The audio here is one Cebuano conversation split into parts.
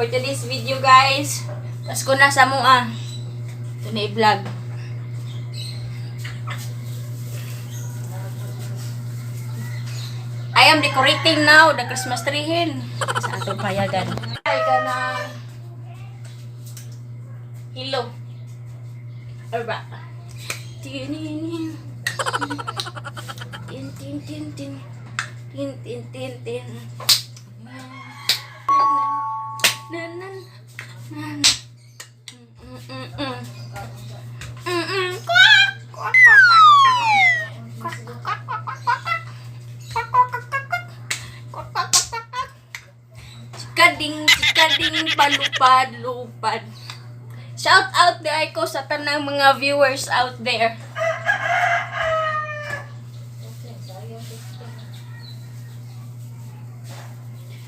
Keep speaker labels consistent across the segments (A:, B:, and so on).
A: For today's video, guys. Pasko na sa mua. Ito na i-vlog. I am decorating now the Christmas tree hin. Sa atong payagan. Ay ka na. Hello. Arba. Tinin. Tin tin tin tin. Tin tin tin tin. Na na na na. Kwak! Kwak, kwak, kwak. Kwak, kwak, kwak, kwak, kwak, kwak. Kwak, kwak, kwak, kwak, kwak. Kwak, kwak, kwak, kwak, kwak. Chikading, chikading, palupad, lupad. Shout out di ko sa tanang mga viewers out there.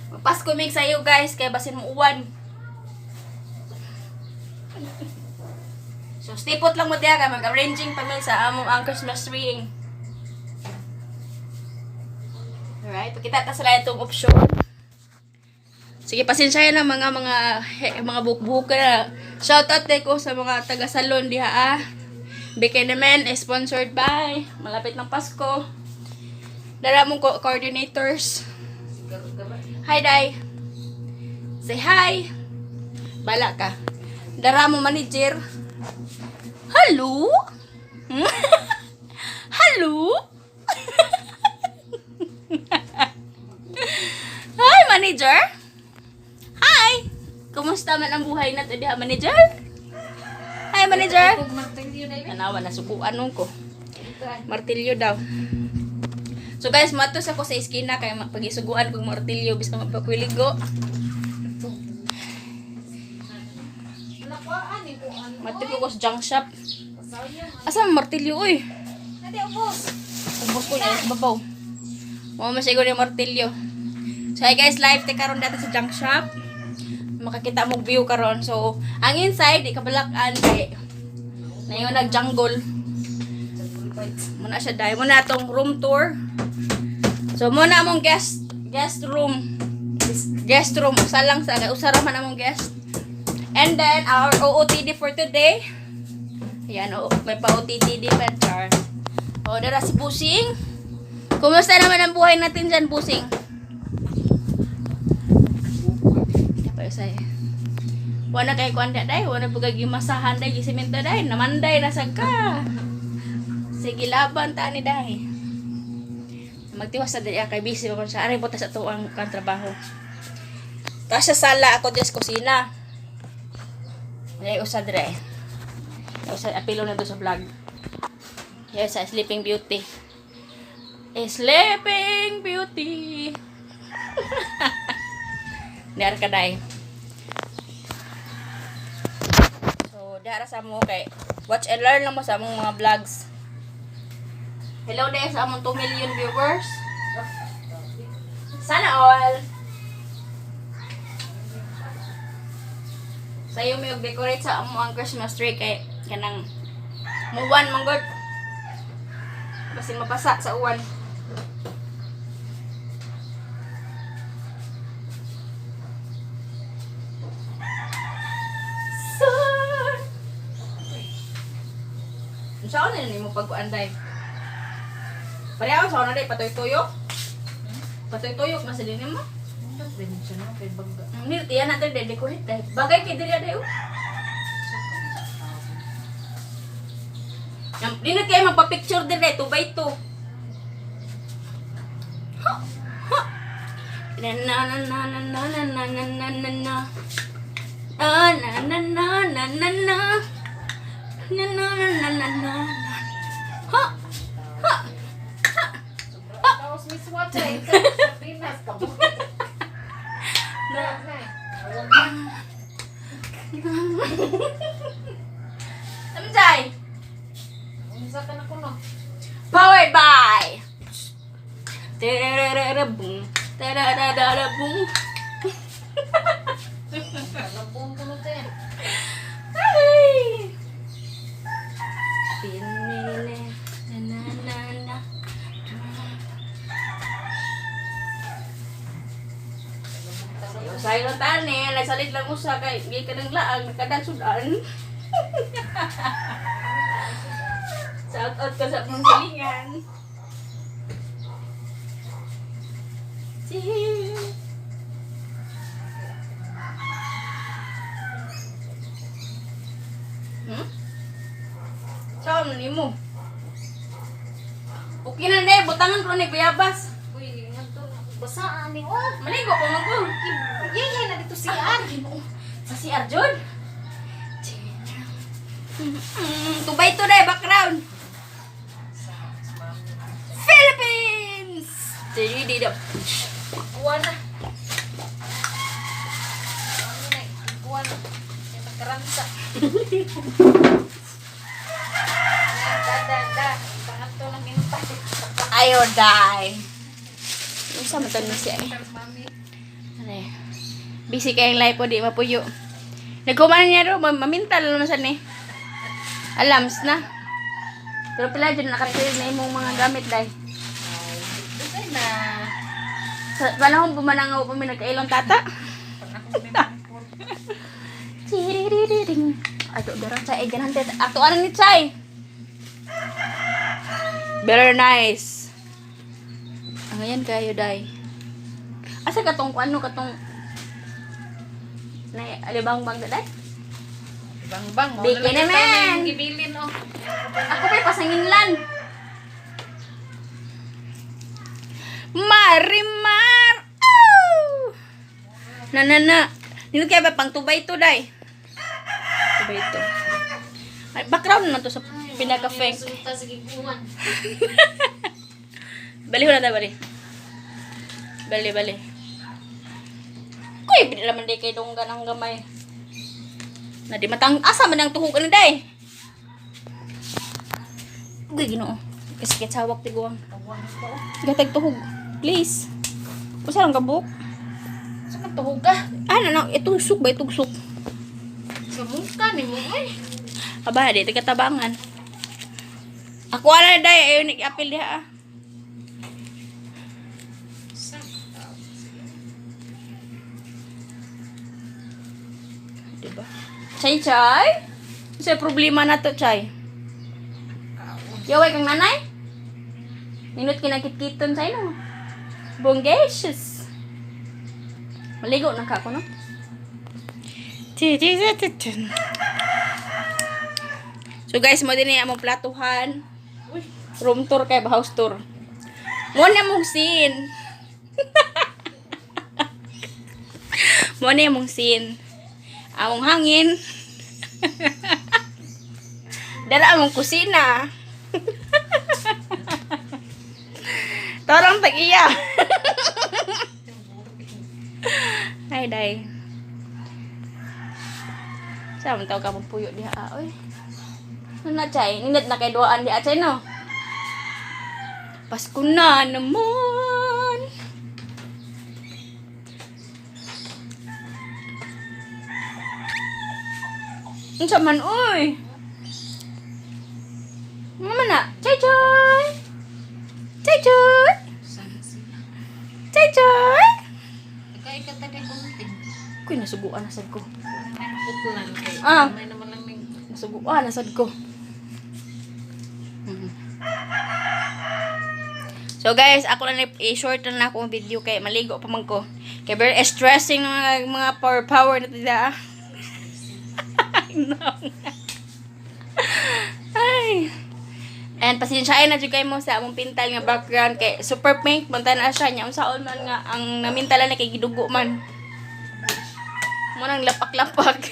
A: Magpasko mig sa iyo, guys, kay basin mo uwan. So stay put lang mo diha kay mag-arranging pa mi sa among ang Christmas tree. Alright, pakita ta sa itong option. Sige, pasensya na mga bukbuk na. Shout out ko sa mga taga salon diha ah. BK naman is sponsored by malapit ng Pasko. Dara mong coordinators. Hi, Day. Say hi. Bala ka. Dara mo manager. Hello? Hello? Hi, manager. Hi. Kumusta man ang buhay nato diha, manager? Hi, manager. Tanawa na sukuan nun ko. Martilyo daw. So guys, matos ako sa iskina kay pagisuguan kog martilyo bisan magpakwiligo. Mato ko sa junk shop. Asa ang martilyo oy? Ubos ko niya sa babaw. Mo man siguro yung martilyo. So hi guys, live te karon dito sa junk shop. Makakita mo view karon. So, ang inside di kabalakan kay nayo nag jungle. Muna siya dahil muna atong room tour. So muna among guest guest room. Guest room usa lang sa usa ra man among guest. And then our OOTD for today. Ayan, oh, may pa OOTD pa char. Oh, dara si Busing. Kumusta naman ang buhay natin dyan, Busing? Pa usay. Wala kay kuan day, wala pugay gimasahan day, gisimento day, namanday na sad ka. Sige laban ta ni day. Magtiwas sa diri kay busy pa man siya. Aray buta sa tuang kan trabaho. Ta sa sala ako diri sa kusina. Ay usa dire. Usa apilo na to sa vlog. Yes, sa Sleeping Beauty. Eh, Sleeping Beauty. Niar ka day. So, dara sa mo kay watch and learn lang mo sa among mga vlogs. Hello day sa among 2 million viewers. Sana all. Sayo mi og decorate sa among ang Christmas tree kay kanang muwan man gud. Basin mabasa sa uwan. Sun. Unsa na nimo pagkuan day? Pareho sa una day patuy-tuyok. Patuy-tuyok man sa dinhi mo. Ni tiyan natin day decorate day. Bagay kay diri day oh. Yang di na kayo magpa-picture dire 2 by 2. Ha! Ha! Na na na na na na na na na na na. Ah, na na na na na na. Na na na na na na. Ha! Ha!
B: Tapos may swatch ay Pinas ka mo.
A: Na. Ano jay?
B: Unsa ka na kuno?
A: Powered by Tararara-boom. Tararara-boom.
B: Labong kuno te.
A: Ay! Pinili. Na na na na. Sayo Viral tani, nagsalit lang usa kay gi ka ng laang nakadasudan. Shout out ka sa mong silingan. See. Saan nimo? Okay na na, butangan ko ni Kuyabas.
B: Uy, ngadto basaan ni oh.
A: Maligo ko man ko.
B: Yay na dito si An.
A: Sa si Arjun. Tubay to na background. Philippines! Didi
B: Kuha na. Ano na, kuha na. Kaya nagkaransa. Da, da, da. Pangatlo ng hintay.
A: Ayo die. Unsa man tan siya eh.
B: Mami.
A: Ano eh. Busy kayong life po di mapuyo. Nagkuman niya ro, mamintal naman sa ni. Alams na. Pero pila dyan nakatrail na imong mga gamit dai.
B: Ay, dugay na.
A: Sa panahon pumanangaw pa mi nagkailong tata.
B: Panahon may manipur.
A: Chiririring. Ato dara chay ganahan te. Ato ano ni chay. Very nice. Ang ayan kayo day. Asa katong ano katong na alibang bang day?
B: Bang bang, mao
A: Biki
B: na lang
A: naman.
B: ito na yung gibilin oh.
A: Ako pa'y pasanginlan. Marimar! Ow! Na na na. Nino kaya ba pang tubay to day? Tubay to. Ay, background na to sa pinaka-fake.
B: Resulta sa giguan.
A: Bali na tayo, bali. Bali, bali. Kuy, pinila man di kay donggan ang gamay. Na di matang asa man ang tuhog ano day. Uy, Ginoo. Kasi kitsawak tiguang.
B: Tawag ko.
A: Gatag tuhog. Please. Usa lang kabuk.
B: Sa man tuhog ka?
A: Ano na, itong suk ba itong suk?
B: Sa mungka ni mo oy.
A: Aba, di taga-tabangan. Ako ala day, ayun nag-apil diha. Ah.
B: Sa
A: Diba? Chay chay. Sa problema na to, chay. Yaway kang nanay? Ninot kinakitkiton sa ino. Bonggacious. Maligo na ka ako, no? So guys, mo din among platuhan.
B: Uy,
A: Room tour kay ba house tour. Mo na mong scene. Mo na mong scene. Among hangin. Dara among kusina. Torong tag-iya. Ay, day. Sa man taw ka mong puyo diha, ah, oy. Ano na, chay? Nindot na kay duaan diha, chay, no? Pasko na naman. Unsa man, oy? Ano man na? Chay, chay! Chay, chay!
B: saan siya?
A: Chay, chay!
B: Ikaw ka tabi gunting.
A: Kuy, nasuguan na sad ko.
B: Putlan kay.
A: Ah.
B: May naman lang ning
A: Nasuguan na sad ko. So guys, ako lang i-short na ako ang video kay maligo pa man ko. Kay very stressing ng mga power power na tida. No. Ay. And pasensyahin na jud kayo mo sa among pintal nga background kay super pink man na siya niya unsaon man nga ang namintalan na kay gidugo man. Mo nang lapak-lapak.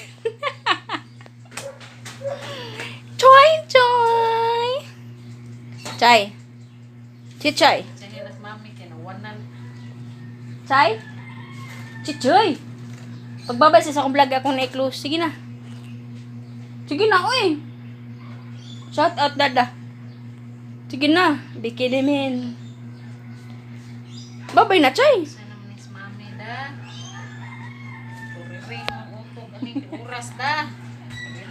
A: Choy choy. Chay. Chichay.
B: sa hinas mami kinawanan.
A: Chay? Chichoy! Pagbabay sa akong vlog akong na-close. Sige na. Sige na, uy! Shout out, dada. Sige na. Bikinimin. Babay na, Chay.
B: Sa naman is mami da. Puriring ang utog aning oras da.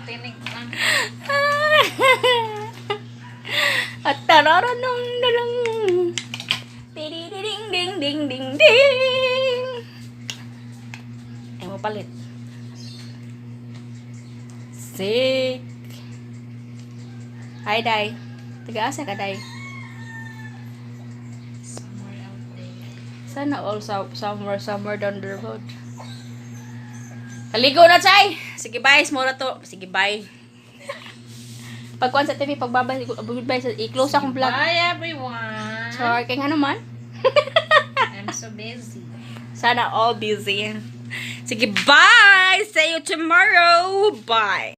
B: Tinig lang.
A: At tararanong nalang. Ding ding ding ding ding. Papalit. Sick. Hi, Day. Taga-asa ka, Day?
B: Somewhere out there.
A: Sana all somewhere, somewhere down the road. Kaligo na, Chay! Sige, bye. Mura to. Sige, bye. Pagkuan sa TV, pagbabay, goodbye, i-close akong vlog.
B: Bye, everyone.
A: Sorry, kay nga naman.
B: I'm so busy.
A: Sana all busy. Sige, bye! See you tomorrow! Bye!